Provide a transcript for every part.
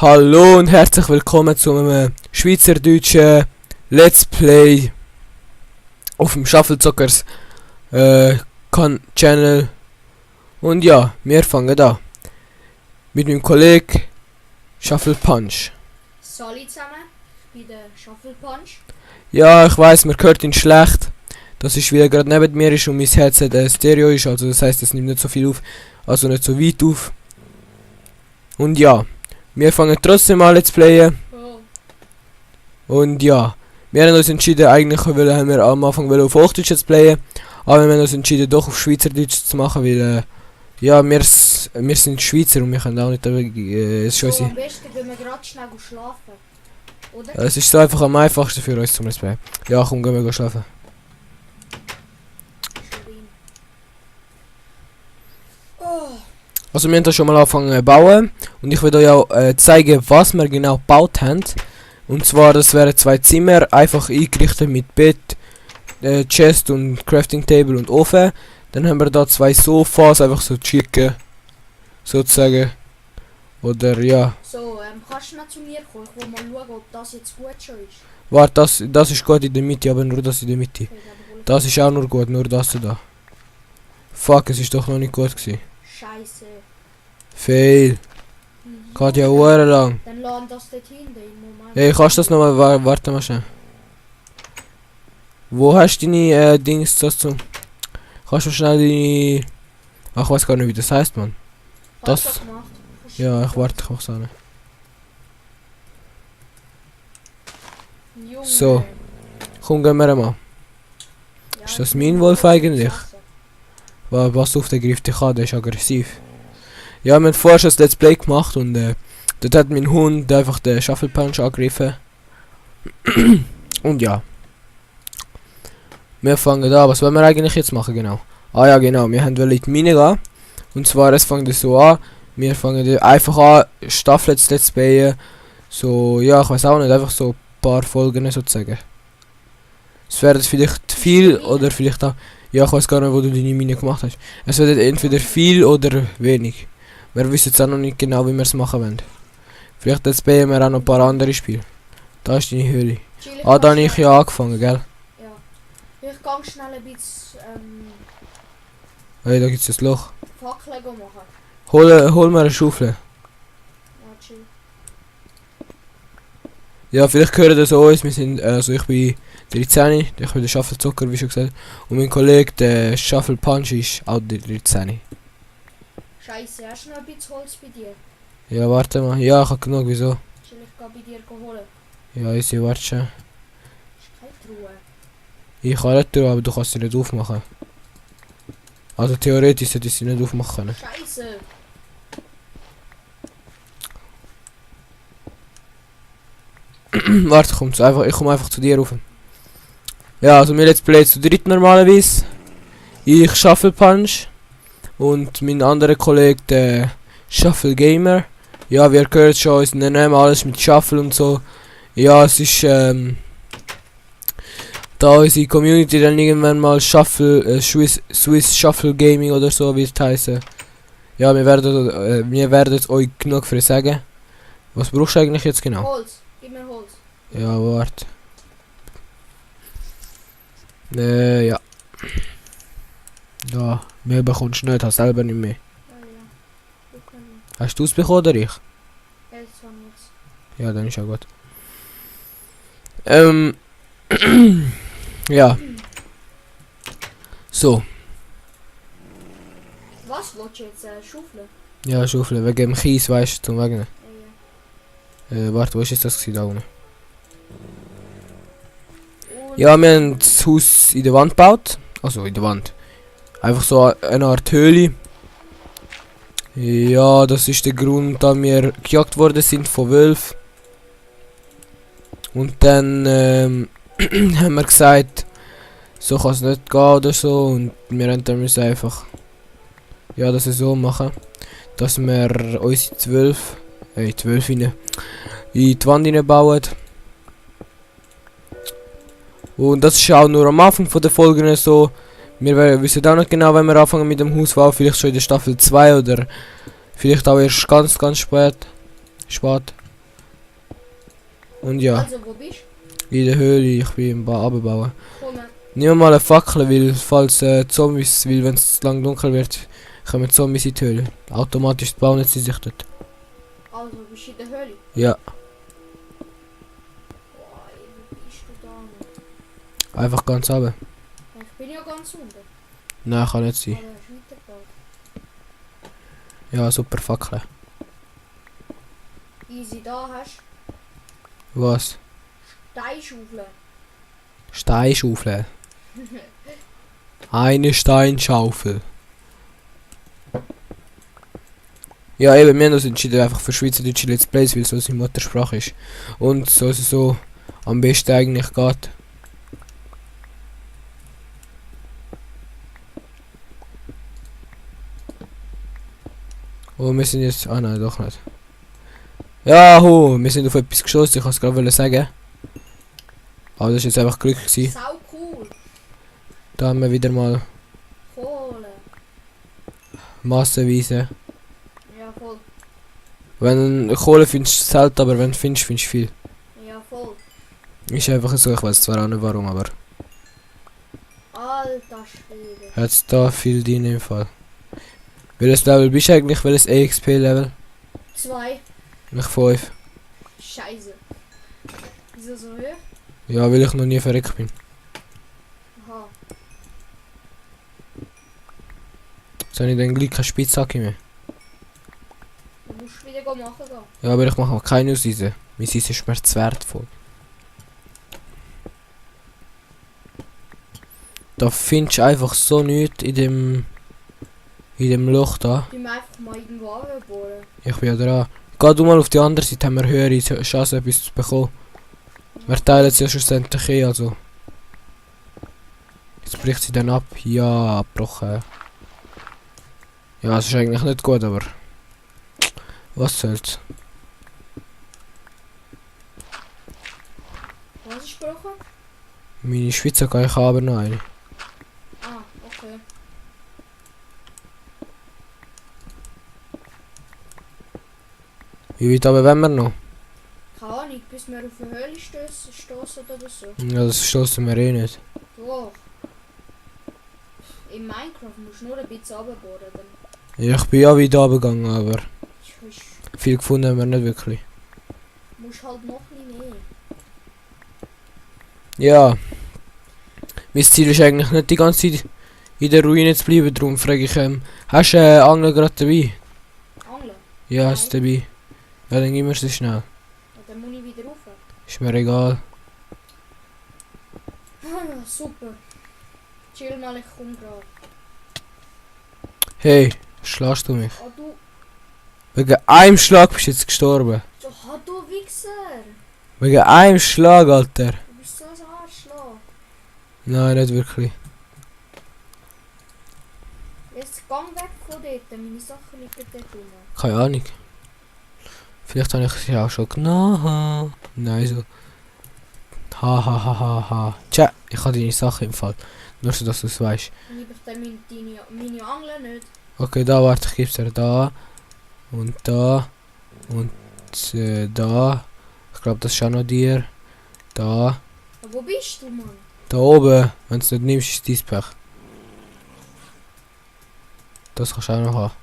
Hallo und herzlich willkommen zu einem schweizerdeutschen Let's Play auf dem Shufflezockers Channel. Und ja, wir fangen an mit meinem Kollegen Shuffle Punch. Sali zusammen, ich bin der Shuffle Punch. Ja, ich weiß, man hört ihn schlecht. Das ist, weil er gerade neben mir ist und mein Headset Stereo ist, also das heißt, es nimmt nicht so viel auf, also nicht so weit auf. Und ja, wir fangen trotzdem an Let's Playen. Oh. Und ja, wir haben uns entschieden, eigentlich haben wir am Anfang auf Hochdeutsch zu playen, aber wir haben uns entschieden, doch auf Schweizerdeutsch zu machen, weil ja, wir sind Schweizer und wir können auch nicht, es ist schon So, am besten gehen wir gerade schnell schlafen, oder? es ist so einfach am einfachsten für uns zum Let's Play. Ja, komm, gehen wir schlafen. Oh. Also wir haben da schon mal angefangen zu bauen und ich will euch auch zeigen, was wir genau gebaut haben. Und zwar, das wären 2 Zimmer, einfach eingerichtet mit Bett, Chest und Crafting Table und Ofen. Dann haben wir da 2 Sofas, einfach so chicken, sozusagen. Oder ja. So, kannst du noch zu mir kommen? Ich will mal schauen, ob das jetzt gut schon ist. Warte, das ist gut in der Mitte, aber nur das in der Mitte. Okay, dann hol ich Das ist auch nur gut, nur das da. Fuck, es ist doch noch nicht gut gewesen. Scheiße. Fail. Geht ja lang. Dann laden das dort hin, den Moment. Hey, kannst du das nochmal, warte mal schnell. Wo hast du deine Dings dazu? Kannst du schnell deine... Ach, ich weiß gar nicht, wie das heißt, man. Hast das- du gemacht? Ja, ich warte, ich mach's auch nicht. Junge. So. Komm, gehen wir mal. Ja, Ist das ich mein will Wolf das eigentlich? essen. Was auf, der greift dich an, der ist aggressiv. Ja, wir haben vorher schon das Let's Play gemacht und dort hat mein Hund einfach den Shuffle Punch angegriffen. Und ja. Wir fangen an. Was wollen wir eigentlich jetzt machen, genau? Ah ja, genau. Wir haben in die Mine gehen. Und zwar, es fängt so an. Wir fangen einfach an, Staffeln zu Let's Playen. So, ja, ich weiß auch nicht, einfach so ein paar Folgen sozusagen. Es werden vielleicht viel oder vielleicht auch... Ja, ich weiß gar nicht, wo du deine Mine gemacht hast. Es wird entweder viel oder wenig. Wir wissen jetzt auch noch nicht genau, wie wir es machen wollen. Vielleicht jetzt spielen wir auch noch ein paar andere Spiele. Da ist deine Höhle. Chill, ich Ah, da mach habe ich schnell- ja angefangen, gell? Ja. Ich kann schnell ein bisschen Hey, da gibt es ein Loch. Fackeln machen. Hol mir eine Schaufel. Ja, chill. Ja, vielleicht hören das auch uns. Wir sind, also ich bin 13, ich bin der Shufflezocker, wie schon gesagt. Und mein Kollege, der Shuffle Punch, ist auch der 13. Scheiße, hast du noch ein bisschen Holz bei dir? Ja, warte mal. Ja, ich habe genug, wieso? Chill, ich kann bei dir holen. Ja, easy, warte schon. Ist keine Truhe. Ich kann nicht tun, aber du kannst sie nicht aufmachen. Also theoretisch sollte ich sie nicht aufmachen können. Scheiße. Warte, ich komme einfach zu dir rauf. Ja, also wir Let's Play zu dritt normalerweise. Ich Shuffle Punch und mein anderer Kollege der Shuffle Gamer. Ja, wir gehört schon, wir nehmen alles mit Shuffle und so. Ja, es ist da unsere Community dann irgendwann mal Shuffle, Swiss Shuffle Gaming oder so wird heißen. Ja, wir werden euch genug für sagen. Was brauchst du eigentlich jetzt genau? Holz. Gib mir Holz. Ja, warte. Ja. Ja, mehr bekommst du nicht, hast selber nicht mehr. Ja, ja. Wir können. Hast du es bekommen oder ich? Ja, das war nichts. Ja, dann ist ja gut. Ja. So. Was willst du jetzt? Schaufeln? Ja, Schaufel, wegen dem Kies, weißt du, zum Wegen. Ja, ja. Warte, wo ist jetzt das gewesen, da unten? Und Ja, wir haben das Haus in der Wand gebaut. Also in der Wand. Einfach so eine Art Höhle. Ja, das ist der Grund, da wir gejagt worden sind von Wölfen. Und dann haben wir gesagt, so kann es nicht gehen oder so. Und wir haben dann müssen einfach ja, das so machen, dass wir unsere 12 in die Wand bauen. Und das ist auch nur am Anfang von der Folge so. Wir wissen auch nicht genau, wenn wir anfangen mit dem Hausbau, vielleicht schon in der Staffel 2 oder vielleicht auch erst ganz spät. Und ja, Also, wo bist in der Höhle, ich bin im Abbauen. du? Komm, Nimm mal eine Fackel, weil falls Zombies, weil wenn es lang dunkel wird, kommen Zombies in die Höhle. Automatisch bauen sie sich dort. also, bist du in der Höhle? Ja, Boah, ey, wo bist du da noch? einfach ganz runter. Ja, ich bin ja ganz unten. Nein, kann nicht sein. Aber hast du weitergebaut? Ja, super Fackel. Easy, da hast Was? du Steinschaufeln. Steinschaufel. Eine Steinschaufel. Ja, eben, wir haben uns entschieden einfach für Schweizerdeutsche Let's Plays, weil es unsere Muttersprache ist. Und so am besten eigentlich geht. Oh, wir sind jetzt... Ah nein, doch nicht. Ja, wir sind auf etwas geschossen, ich kann es gerade sagen. Aber das ist jetzt einfach Glück gewesen. Sau cool. Da haben wir wieder mal Kohle. massenweise. Ja, voll. Wenn Kohle findest du selten, aber wenn du findest du viel. Ja, voll. Ist einfach so, ich weiß zwar auch nicht warum, aber Alter Schwede. hat's da viel drin im Fall. Welches Level bist du eigentlich? Welches EXP-Level? 2. Ich 5. Scheiße. Wieso so hoch? Ja, weil ich noch nie verreckt bin. Aha. Jetzt habe ich dann gleich keine Spitzhacke mehr. Du musst wieder machen gehen. Ja, aber ich mache auch keine aus Eisen. Mein Eisen ist mir zu wertvoll. Da findest du einfach so nichts in dem Loch da. Du musst einfach mal irgendwo anbohren. Ich bin ja dran. Geh du mal auf die andere Seite, haben wir höhere Chance etwas zu bekommen. Wir teilen es ja schlussendlich eh, also. Jetzt bricht sie dann ab. Ja, abgebrochen. Ja, es ist eigentlich nicht gut, aber... Was soll's? Was ist gebrochen? Meine Schweizer kann ich aber noch eine. Ah, okay. Wie weit aber wollen wir noch? Keine Ahnung, bis wir auf eine Höhle stoßen oder so. Ja, das stoßen wir eh nicht. Doch. In Minecraft musst du nur ein bisschen runterbohren. Dann Ja, ich bin ja wieder runtergegangen, aber musst viel gefunden haben wir nicht wirklich. du halt noch ein bisschen mehr. Ja. Mein Ziel ist eigentlich nicht die ganze Zeit in der Ruine zu bleiben, darum frage ich, hast du Angel gerade dabei? Angeln? Ja, ist dabei. Ja, dann gib mir sie schnell. Ja, dann muss ich wieder rauf. Ist mir egal. Super. Chill mal, ich komm grad. Hey, schlägst du mich? Ah, du. Wegen einem Schlag bist du jetzt gestorben. Ah, du Wichser. Wegen einem Schlag, Alter. Du bist so ein Arschloch. Nein, nicht wirklich. Jetzt gang weg von dort. Meine Sachen liegen dort rum. Keine Ahnung. Vielleicht habe ich sie auch schon genommen. Nein, so. Ha ha ha ha ha. Tja, ich habe deine Sache im Fall. Nur so, dass du es weißt. Dann liebe ich dann meine Angel nicht. Okay, da, warte, ich gebe es dir da. Und da. Und da. Ich glaube, das ist auch noch dir. Da. Aber wo bist du, Mann? Da oben. Wenn du es nicht nimmst, ist dein Pech. Das kannst du auch noch haben.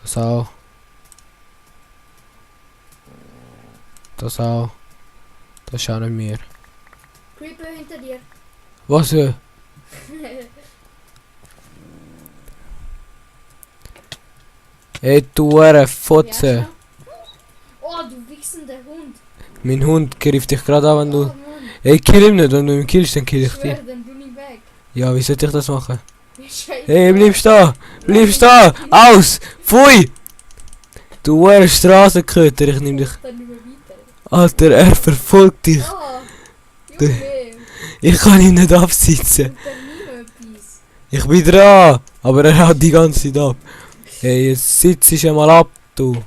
Das auch. Das auch. Das ist auch nicht mehr. Creeper hinter dir. Was? Ey, du Fotze. Oh, du wichsender Hund. Mein Hund greift dich gerade an, wenn Oh, du... Mann. Ey, kill ihn nicht, wenn du ihn killst, dann kill ich Schwör, dich. dann du nicht weg. Ja, wie sollte ich das machen? Scheiße. Hey, bleib da! Bleib da! Aus! Pfui! Du Straßenköter, ich nehm dich... Dann nicht mehr weiter. Alter, er verfolgt dich. Ah, Du- Junge. Ich kann ihn nicht absitzen. Und dann nie mehr etwas. Ich bin dran! Aber er hat die ganze Zeit ab. Hey, jetzt sitzt ich einmal ab, du.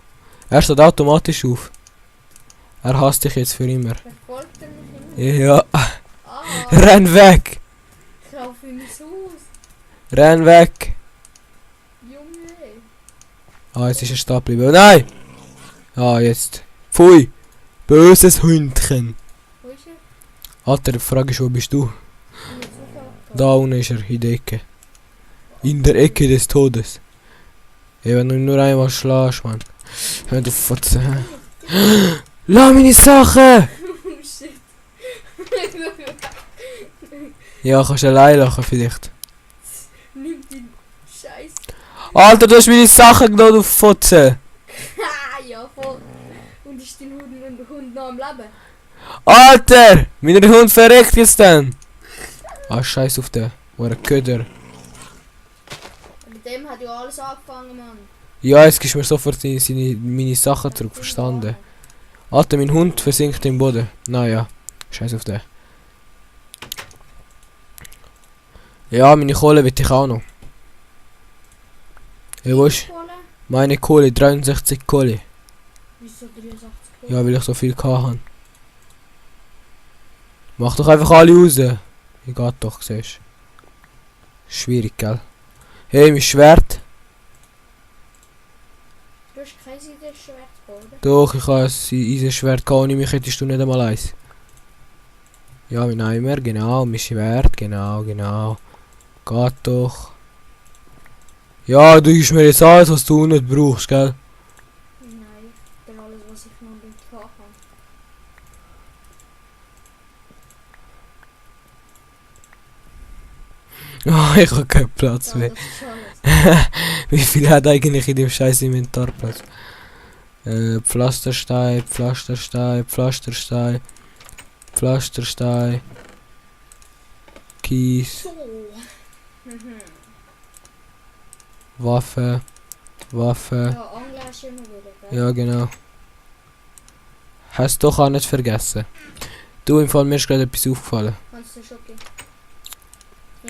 Er steht automatisch auf. Er hasst dich jetzt für immer. Verfolgt er mich immer? Ja, Ah, renn weg! ich laufe in mein Haus. Renn weg! Junge. Ah, jetzt ist er stehen geblieben. Nein! Ah, jetzt. Pfui! Böses Hündchen. Wo ist er? Alter, die Frage ist, wo bist du? In der Zufall. Da unten ist er, in der Ecke. In der Ecke des Todes. Ey, wenn du ihn nur einmal schlägst, Mann. Hör du Fotze, hä? Lass meine Sachen! Oh shit. Ja, kannst du allein lachen vielleicht. Nimm den Scheiß. Alter, du hast meine Sachen genommen, du Fotze! Ha, ja voll. Und ist dein Hund noch am Leben? Alter! Mein Hund verreckt jetzt dann! Ah, scheiß auf den. War ein Köder. Mit dem hat ja alles angefangen, Mann. Ja, jetzt gibst du mir sofort meine Sachen zurück, verstanden? Alter, mein Hund versinkt im Boden. Naja, scheiß auf den. Ja, meine Kohle will ich auch noch. Ja, wo ist Kohle? meine Kohle? 63 Kohle. Wieso 63 Kohle? Ja, weil ich so viel habe. Mach doch einfach alle raus. Ich geht doch, siehst du. Schwierig, gell? Hey, mein Schwert. Du hast kein Schwert, oder? Doch, ich habe ein Eisenschwert gehabt, ohne mich hättest du nicht einmal eins. Ja, mein Eimer, genau, mein Schwert, genau. Geht doch. Ja, du gibst mir jetzt alles, was du nicht brauchst, gell? Nein, ich bin alles, was ich noch nicht habe. Oh, ich habe keinen Platz Ja, mehr. das ist alles. Wie viel hat eigentlich in dem scheiß Inventarplatz? Pflasterstein. Kies, So. Mhm. Waffe. Ja, Angler hast du immer wieder, gell? Ja, genau. Hast du doch auch nicht vergessen. Du, im Fall, mir ist gerade etwas aufgefallen. Kannst du schon gehen?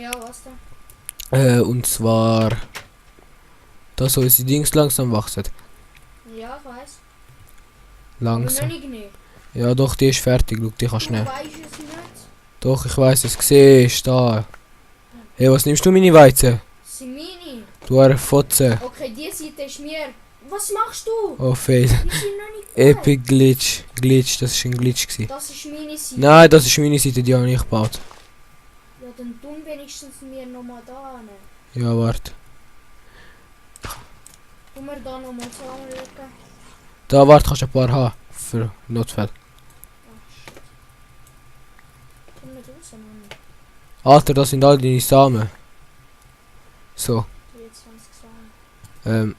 Ja, was denn? Und zwar, dass unsere Dings langsam wachsen. Ja, ich weiss. Langsam. Aber noch nicht. Ja, doch, die ist fertig. Schau, die kannst du Du nehmen. weißt es nicht. Doch, ich weiß es. Siehst da. Hey, was nimmst du meine Weizen? Das sind meine. Du eine Fotze. Okay, die Seite ist mir. Was machst du? Oh, fail. Die sind noch nicht gut. Epic Glitch. Glitch, das war ein Glitch gewesen. Das ist meine Seite. Nein, das ist meine Seite, die habe ich gebaut. Ja, dann tun wenigstens wir nochmal da hin. Ja, warte. Tun wir da nochmal zusammenlegen. Da, warte, kannst du ein paar haben. Für Notfall. Ach, shit. Komm nicht raus, Mann. Alter, das sind all deine Samen. So. 23 Sachen.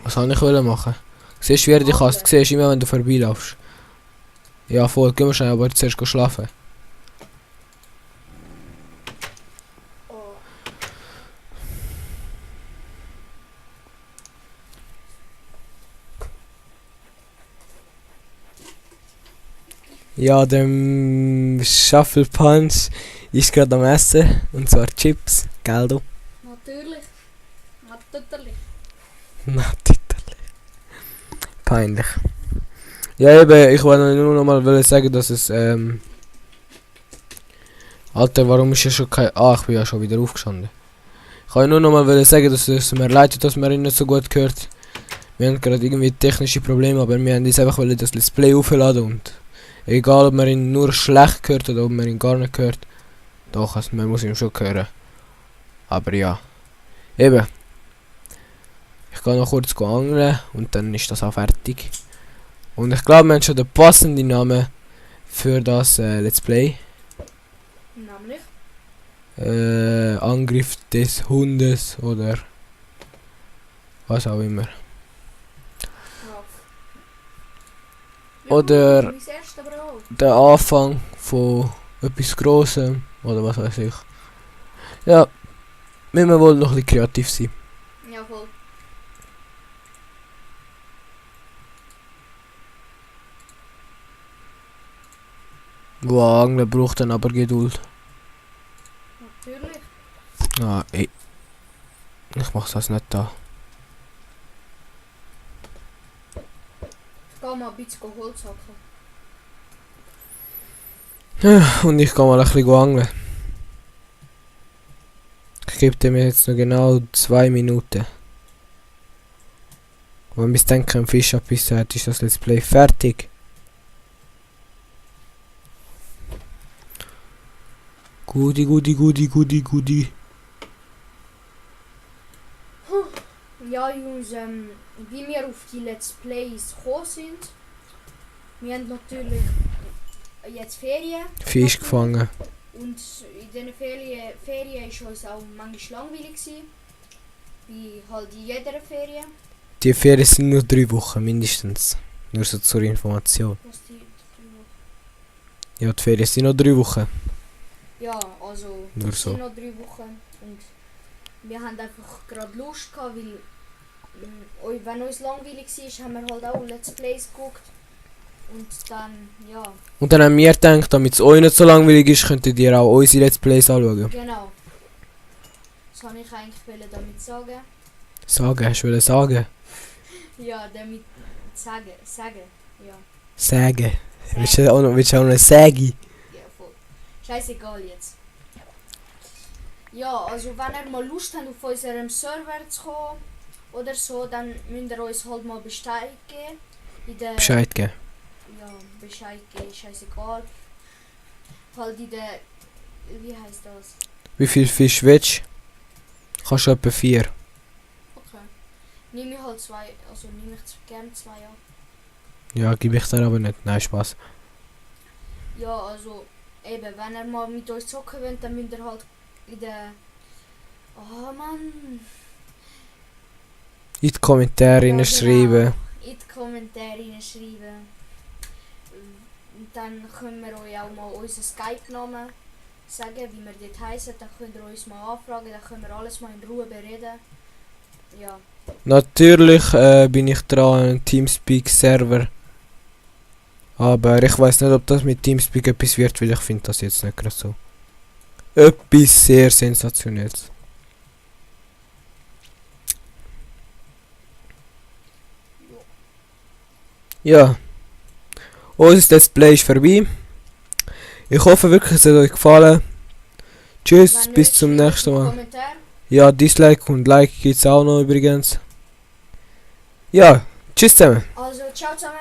Was soll ich wollen machen? Siehst du, wie er dich hasst? Siehst du immer, wenn du vorbeilaufst. Ja, voll, gehen wir schnell, aber zuerst gehen schlafen. Oh. Ja, der Shuffle Punch ist gerade am Essen. Und zwar Chips, gell du? Natürlich. Natürlich. Natürlich. Peinlich. Ja, eben, ich wollte nur noch mal sagen, dass es, Alter, warum ist ja schon kein... Ah, ich bin ja schon wieder aufgestanden. Ich wollte nur noch mal sagen, dass es mir leid tut, dass man ihn nicht so gut gehört. Wir haben gerade irgendwie technische Probleme, aber wir haben jetzt einfach das Let's Play aufladen und... Egal, ob man ihn nur schlecht hört oder ob man ihn gar nicht hört. Doch, also man muss ihn schon hören. Aber ja. Eben. Ich gehe noch kurz angeln und dann ist das auch fertig. Und ich glaube, wir haben schon den passenden Namen für das Let's Play. Nämlich? Angriff des Hundes oder was auch immer. Ja, Oder- mein erstes aber auch. Der Anfang von etwas Grossem oder was weiß ich. Ja, müssen wir wohl noch ein bisschen kreativ sein. Ja, voll. Wow, Angeln braucht dann aber Geduld. Natürlich. Ah, ey. Ich mach das nicht da. Ich gehe mal ein bisschen Holz hacken. Und ich kann mal ein bisschen angeln. Ich gebe dem jetzt noch genau 2 Minuten. Und bis dann kein Fisch abbissen hat, ist das Let's Play fertig. Gudi. Ja, Jungs, wie wir auf die Let's Plays gekommen sind, wir haben natürlich jetzt Ferien. Fisch gefangen. Und in diesen Ferien war uns auch manchmal langweilig gewesen, wie halt in jeder Ferien. Die Ferien sind nur 3 Wochen mindestens. Nur so zur Information. Was die 3 Wochen? Ja, die Ferien sind noch 3 Wochen. Ja, also Nur es so. sind noch 3 Wochen und wir haben einfach gerade Lust gehabt, weil wenn uns langweilig war, haben wir halt auch Let's Plays geguckt. Und dann, ja, Und dann haben wir gedacht, damit es euch nicht so langweilig ist, könntet ihr auch unsere Let's Plays anschauen. genau. Das wollte ich eigentlich damit sagen. Sagen, hast du sagen? Ja, damit sagen, ja. Sagen. Willst du auch noch sagen? Ja, voll. Scheißegal jetzt. Ja, also wenn ihr mal Lust habt, auf unserem Server zu kommen oder so, dann müsst ihr uns halt mal Bescheid geben. Bescheid geben. Ja, Bescheid geben, scheißegal. Halt in der... Wie heißt das? Wie viel Fisch willst du? Kannst du etwa 4. Okay. Nehme ich halt 2, also nehme ich gerne 2 an. Ja, gebe ich dir aber nicht. Nein, Spaß. Ja, also eben, wenn ihr mal mit uns zocken wollt, dann müsst ihr halt in der... Oh Mann! In die Kommentare Ja, schreiben. In die Kommentare schreiben. Und dann können wir euch auch mal unseren Skype-Namen sagen, wie wir dort heißen. Dann könnt ihr uns mal anfragen, dann können wir alles mal in Ruhe bereden. Ja. Natürlich bin ich dran an einem Teamspeak-Server. Aber ich weiß nicht, ob das mit Teamspeak etwas wird, weil ich finde das jetzt nicht gerade so. Etwas sehr sensationelles. Ja. Unser Let's Play ist vorbei. Ich hoffe wirklich, es hat euch gefallen. Tschüss, Wenn bis nicht, zum schreibt nächsten in die Mal. Kommentare. Ja, Dislike und Like gibt's auch noch übrigens. Ja, tschüss zusammen. Also, ciao zusammen.